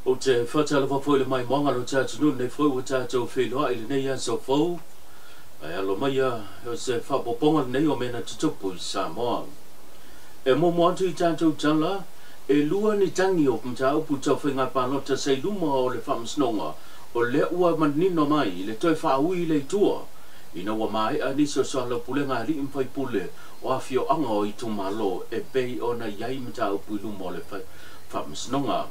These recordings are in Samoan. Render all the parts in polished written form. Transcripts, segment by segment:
Ou te faatalofa foi i le maimoaga o lo tatou atunuu lenei foi ua tatou feiloai i lenei aso fou. Ae alo maia o se faaopoopoga lenei o mea na tutupu i Samoa. E muamua atu i tatou tala, e lua ni tagi o mataupu tau faiga palota sa i luma o le Faamasinoga o lea ua manino mai i le toe faaui i le itua ina ua maea nisi o soalaupulega a alii ma faipule o afioaga o itumalo e pei ona i ai mataupu i luma o le Faamasinoga.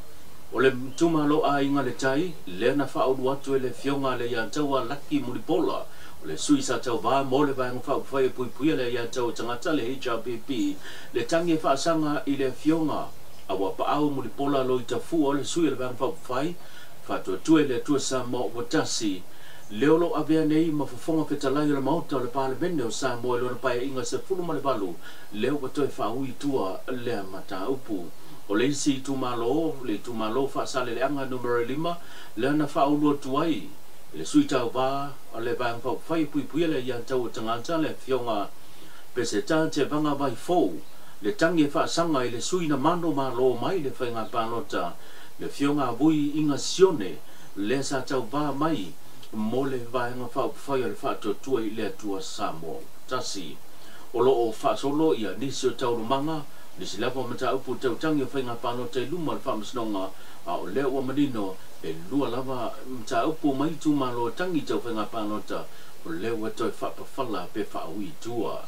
O le itumalo Aiga le Tai, lea na faaulu atu e le Afioga a le Aiataua Laki Mulipola, o le sui sa tauva mo le Vaega Faaupufai e Puipuia le Aiataua Tagata, le HRPP, le tagi e faasaga i le Afioga a Uapaau Mulipola Loitafua, o le sui o le Vaega Faaupufai Faatuatua i le Atua Samoa ua Tasi, lea o lo o avea nei ma Fofoga Fetalai o le Maota o le Palemene o Samoa i lona Paeaiga 18, lea ua toe faaui i tua lea mataupu. O le isi itumalo, le itumalo Faasaleleaga Numera 5, lea na faaulu atu ai i le sui tauva o le Vaega Faaupufai e Puipuia le Aiatatau a Tagata, le Afioga Peseta Tevaga Vaifou, le tagi e faasaga i le sui na mano malo mai le faiga palota, le Afioga a Vui Iga Sione, lea sa tauva mai mo le Vaega Faaupufai o le Faatuatua i le Atua Samoa Tasi. O lo o faasolo ia nisi o taualumaga, nisi lava o mataupu tau tagi o faiga palota i luma o le Faamasinoga, a o lea ua manino e lua lava mataupu mai itumalo tagi tau faiga palota o lea ua toe faapafala pe faaui i tua.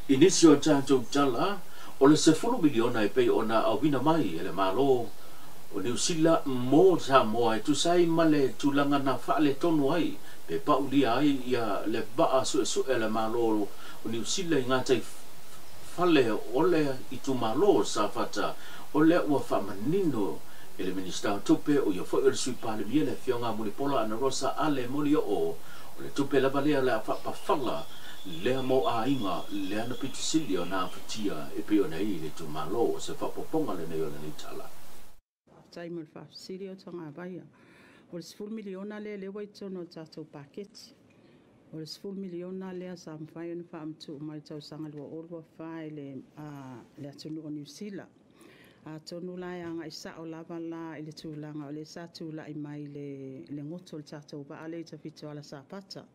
I nisi o tatou tala, o le 10 miliona e pei ona auina mai e le Malo o Niu Sila mo Samoa e tusa ai ma le tulaga na faaletonu ai pe paulia ai ia le vaa suesue a le Malo o Niu Sila i gatai fale o le itumalo o Safata, o lea ua faamanino e le Minisita o Tupe, o ia foi o le Sui Palemia, le Afioga Mulipola Anarosa Ale Molioo, o le tupe lava lea o le a faapafala lea mo aiga lea na pito sili ona afatia e pei ona i le itumalo. O se faaopoopoga lenei o lenei tala. Faafetai mo le faafesili o Tagavaia. O le 10 miliona lea lea ua i totonu o le tatou paketi. O le 10 miliona lea sa mafai ona faamatuu mai le tausaga 2024 i le atunuu o Niu Sila. Atonu la e agai sao lava la i le tulaga o lea sa tulai mai le goto o le tatou vaa lea i Tafitoala Safata.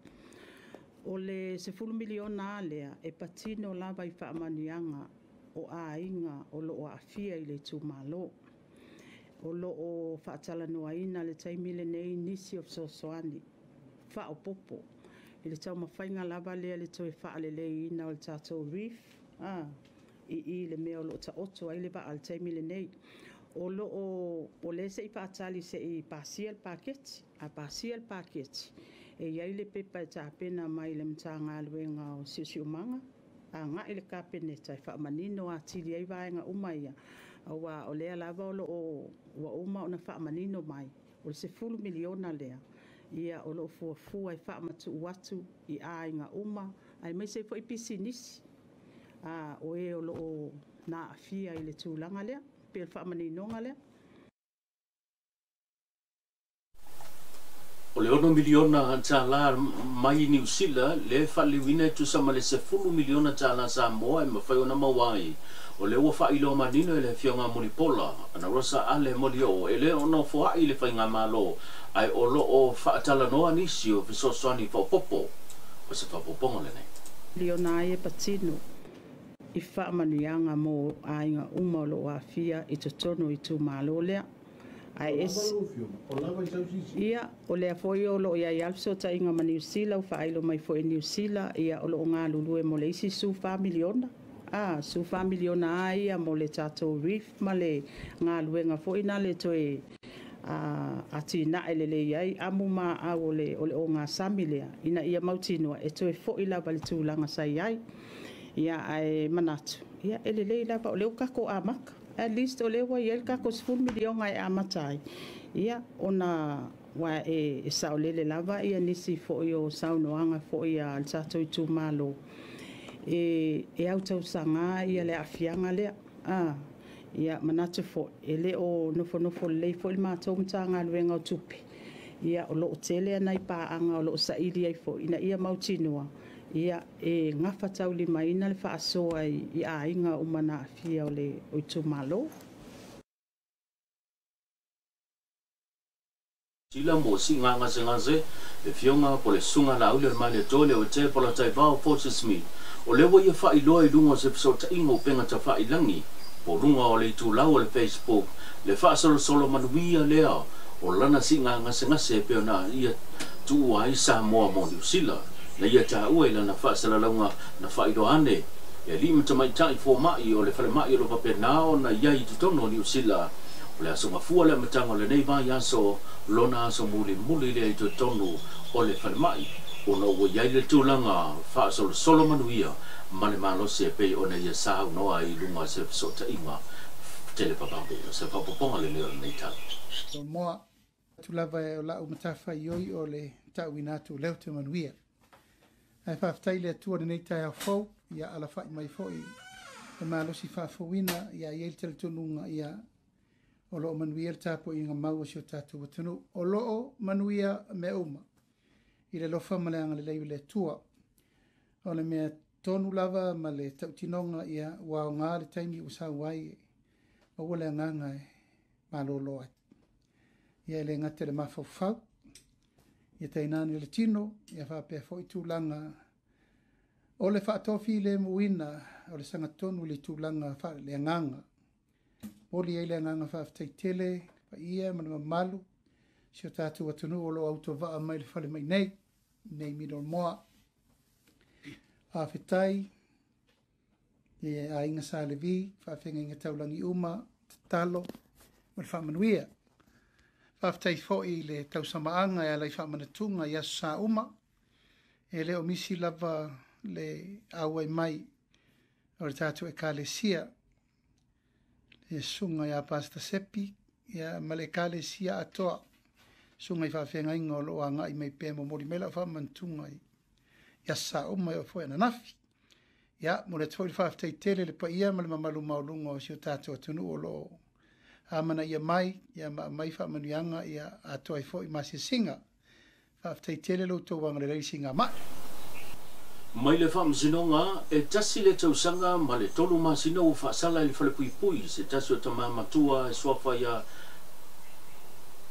O le 10 miliona lea e patino lava i faamanuiaga o aiga o lo o aafia i le itumalo. O lo o faatalanoaina le taimi lenei nisi o fesoasoani faaopoopo i le taumafaiga lava lea le toe faaleleiina o le tatou reef i le mea o lo o taoto ai le vaa i le taimi lenei. O lo o o lea se i faatali se i pasia le paketi. A pasia le paketi, e i ai le pepa e tapena mai le Matagaluega o Siosiomaga agai le Kapeneta e faamanino atili ai vaega uma ia, aua o lea lava o lo o ua uma ona faamanino mai o le 10 miliona lea ia o lo o fuafua e faamatuu atu i aiga uma aemaise foi pisinisi o e o lo o na aafia i le tulaga lea, pe le faamaninoga lea. O le 6 miliona tala mai Niu Sila le faaliliuina e tusa ma le 10 miliona tala Samoa e mafai ona maua ai. O lea ua faailoa manino e le Afioga Mulipola Anarosa Ale Molioo, e le o nofoai le faigamalo, ae o lo o faatalanoa nisi o fesoasoani faaopoopo. O se faaopoopoga lenei. Miliona ai e patino i faamanuiaga mo aiga uma o lo o aafia i totonu o itumalo lea. Ae ese ia o lea foi o lo o i ai lava le fesootaiga ma Niu Sila, ua faailo mai foi e Niu Sila ia o lo o galulue mo le isi 14 miliona. 14 miliona a ia mo le tatou reef ma le galuega foi na le toe atinae lelei ai amu maau o le ogasami lea ina ia mautinoa e toe foi lava le tulaga sa i ai. Ia ae manatu ia e lelei lava o lea ua tatou amata. At least o lea ua i ai le tatou 10 miliona e amata ai. Ia ona ua e saolele lava ia nisi foi o saunoaga foi a le tatou itumalo e autausaga ia le aafiaga lea. Ia manatu foi e le o nofonofo lelei foi le matou Matagaluega o Tupe. Ia o lo o tele nai paaga o lo o saili ai foi ina ia mautinoa ia e gafataulimaina le faasoa i aiga uma na aafia o le itumalo. Sila mo siiga gasegase le afioga po le susuga Laauli o le Malietoa Leuatea Polataivao Fosi Smith. O lea ua ia faailoa i luga o se fesootaiga upega tafailagi po o luga o le itulau o le Facebook le faasolosolo manuia lea o lana siiga gasegase e pei ona ia tuua ai Samoa mo Niusila. Na ia taua i lana faasalalauga na faailoa ane e alii ma tamaitai fomaʻi o le falemai o lo faapena ona i ai i totonu o Niusila, o le aso Gafua le amataga o lenei vaiaso lona aso mulimuli lea i totonu o le falemai, ona ua i ai le tulaga faasolosolo manuia ma le malosi e pei ona ia saunoa ai i luga o se fesootaiga televavave. O se faaopoopoga lenei o lenei tala. Moa atu lava e o lau matafaioi o le ta'uina atu lea o te manuia. Ae faafetai le Atua lenei taeao fou, ia alafa'i mai fo'i le malosi faafouina, ia i ai le talitonuga ia o loo manuia le tapuaiga mau o si o tatou atunuu. O loo manuia mea uma i le alofa ma le agalelei o le Atua. O le mea tonu lava ma le tautinoga ia ua aogā le taimi ua sau ai maua le agaga e malōlō ai. Ia e le gata le mafaufau, ia tainane le tino, ia faapea foi tulaga o le faatofilemuina o le sagatonu i le tulaga faaleagaga. Momoli ai le agaga faafetai tele paia ma le mamalu si o tatou atunuu o loo autovaa mai le falemai nei nei Middlemore. Faafetai e aiga Sa Levi, faafeagaiga taulagi uma, tatalo ma le faamanuia. Faafetai foi i le tausamaaga e ala i faamanatuga i aso sa uma, e le o misi lava le auai mai o le tatou Ekalesia, le susuga ia Pastor Sepi ia ma le Ekalesia atoa, susuga i faafeagaiga o loo agai mai pea momoli mai lau faamanatuga i aso sa uma e oo foi ananafi. Ia, momoli atu foi le faafetai tele le paia ma le mamalu maualuga o si o tatou atunuu o loo amanaia mai ia ma aumai faamanuiaga ia atoa ai foi masiasiga. Faafetai tele lo outou agalelei siigamai. Mai le Faamasinoga, e 1 le tausaga ma le 3 masina ua faasala i le falepuipui se tasi o tamā matua e suafa ia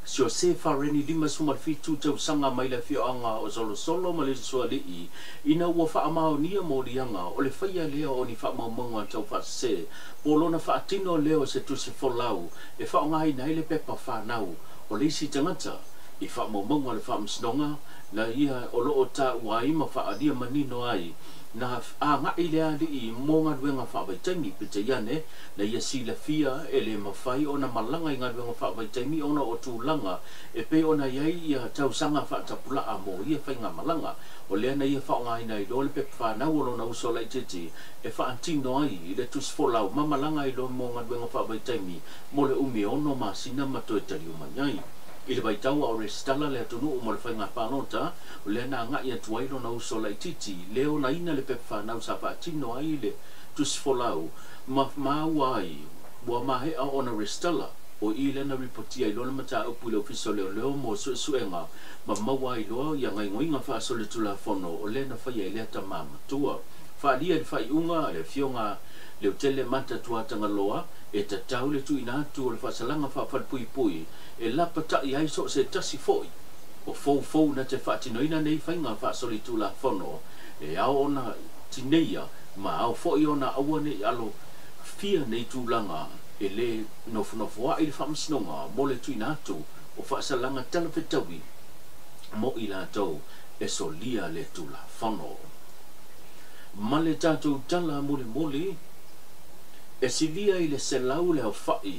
Siosefa Reni, 57 tausaga, mai le afioaga o Solosolo ma le Suali'i, ina ua faamaonia moliaga o le faia lea o ni faamaumauga taufaasese po o lona faatino lea o se tusi folau e faaaogaina ai le pepa fanau o le isi tagata. I faamaumauga o le Faamasinoga na ia o loo taua ai ma faaalia manino ai na agaʻi le alii mo galuega faavaitaimi, peitai ane na ia silafia e le mafai ona malaga i galuega faavaitaimi ona o tulaga e pei ona i ai ia tausaga faatapulaa mo ia faigamalaga. O lea na ia faaaogaina ai loa le pepa fanau o lona uso laitiiti e faatino ai i le tusi folau ma malaga ai loa mo galuega faavaitaimi mo le umi e 6 masina ma toe taliu mai ai. I le vaitau a o resitala le atunuu mo le faiga palota, o lea na agaʻi atu ai lona uso laitiiti le onaina le pepa fanau sa faatino ai le tusi folau ma maua ai ua maea ona resitala. O i lea na ripotia ai loa le mataupu i le Ofisa o Leoleo mo suesuega ma maua ai loa ia gaoioiga faasolitulafono o lea na faia i lea tamā matua. Faaalia i le faaiuga le afioga Leutele Mata Tuatagaloa e tatau le tuuina atu o le faasalaga faafalepuipui e lapataʻi ai so o se tasi foʻi o foufou na te faatinoina nei faiga faasolitulafono e ao ona tineia ma ao foʻi ona aua nei alofia nei tulaga e lē nofonofoaʻi le Faamasinoga mo le tuuina atu o faasalaga talafetaui mo i latou e solia le tulafono. Ma le tatou tala mulimuli, e silia i le 100 le aofaʻi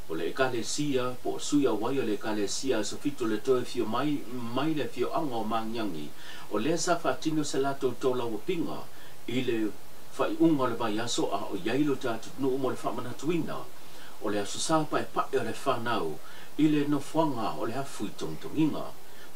o le Ekalesia po o sui auai o le Ekalesia Aso Fitu le Toe Afio Mai mai le afioaga o Magiagi, o lea sa faatino se latou tolauapiga i le faaiuga o le vaiaso a o i ai lo tatou mo le faamanatuina o le aso sa paepae o le fanau i le nofoaga o le afu i Togitogiga.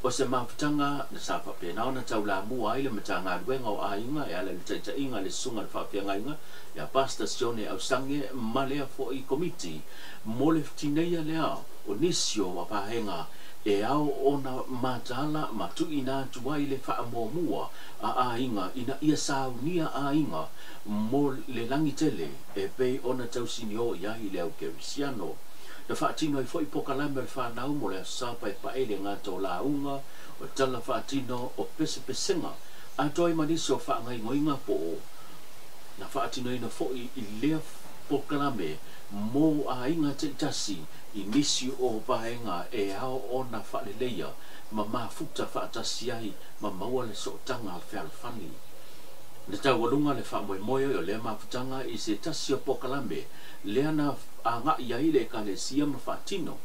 O se mafutaga na sa faapena ona taulamua ai le Matagaluega o Aiga e ala i le taitaiga le susuga le faafeagaiga ia Pastor Sione Ausange ma lea foʻi komiti mo le tineia lea o nisi o vaega e ao ona matala ma tuuina atu ai le faamuamua a aiga ina ia saunia aiga mo le lagitele e pei ona tausini o i ai le au kerisiano. Na faatino ai foi polokalame o le fanau mo le Aso Sa Paepae i le gata o lauga, o tala faatino, o pesepesega, atoa ai ma nisi o faagaoioiga po o na faatinoina foi i lea polokalame mo aiga taitasi i nisi o vaega e ao ona faaleleia ma mafuta faatasi ai ma maua le sootaga fealofani. Na taualuga le faamoemoe o lea mafutaga i se tasi o polokalame lea na agai ai le Ekalesia ma faatino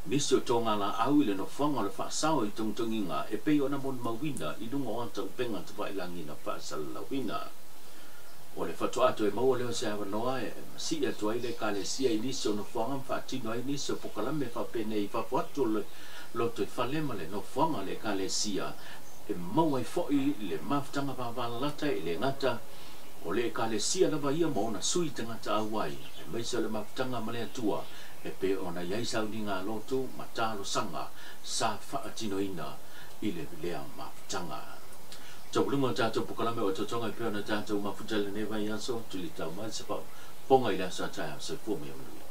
nisi o togalaau i le nofoaga o le faasao i togitogiga e pei ona molimauina i luga o ata upega tafailagi na faasalalauina. O le faatoa toe maua lea o se avanoa e masii atu ai le Ekalesia i nisi o nofoaga ma faatino ai nisi o polokalame faapenei i fafo atu o le lotoifale ma le nofoaga o le Ekalesia e maua ai foi le mafutaga vavalalata e le gata o le Ekalesia lava ia ma ona sui tagata auai, aemaise o le mafutaga ma le Atua e pei ona i ai sauniga a lotu ma talosaga sa faatinoina i le lea mafutaga. Taualuga o tatou polokalame o ototoga e pei ona tatou mafuta i lenei vaiaso, tulitau mai se faafofoga i le aso a taeao. Soifua ma ia manuia.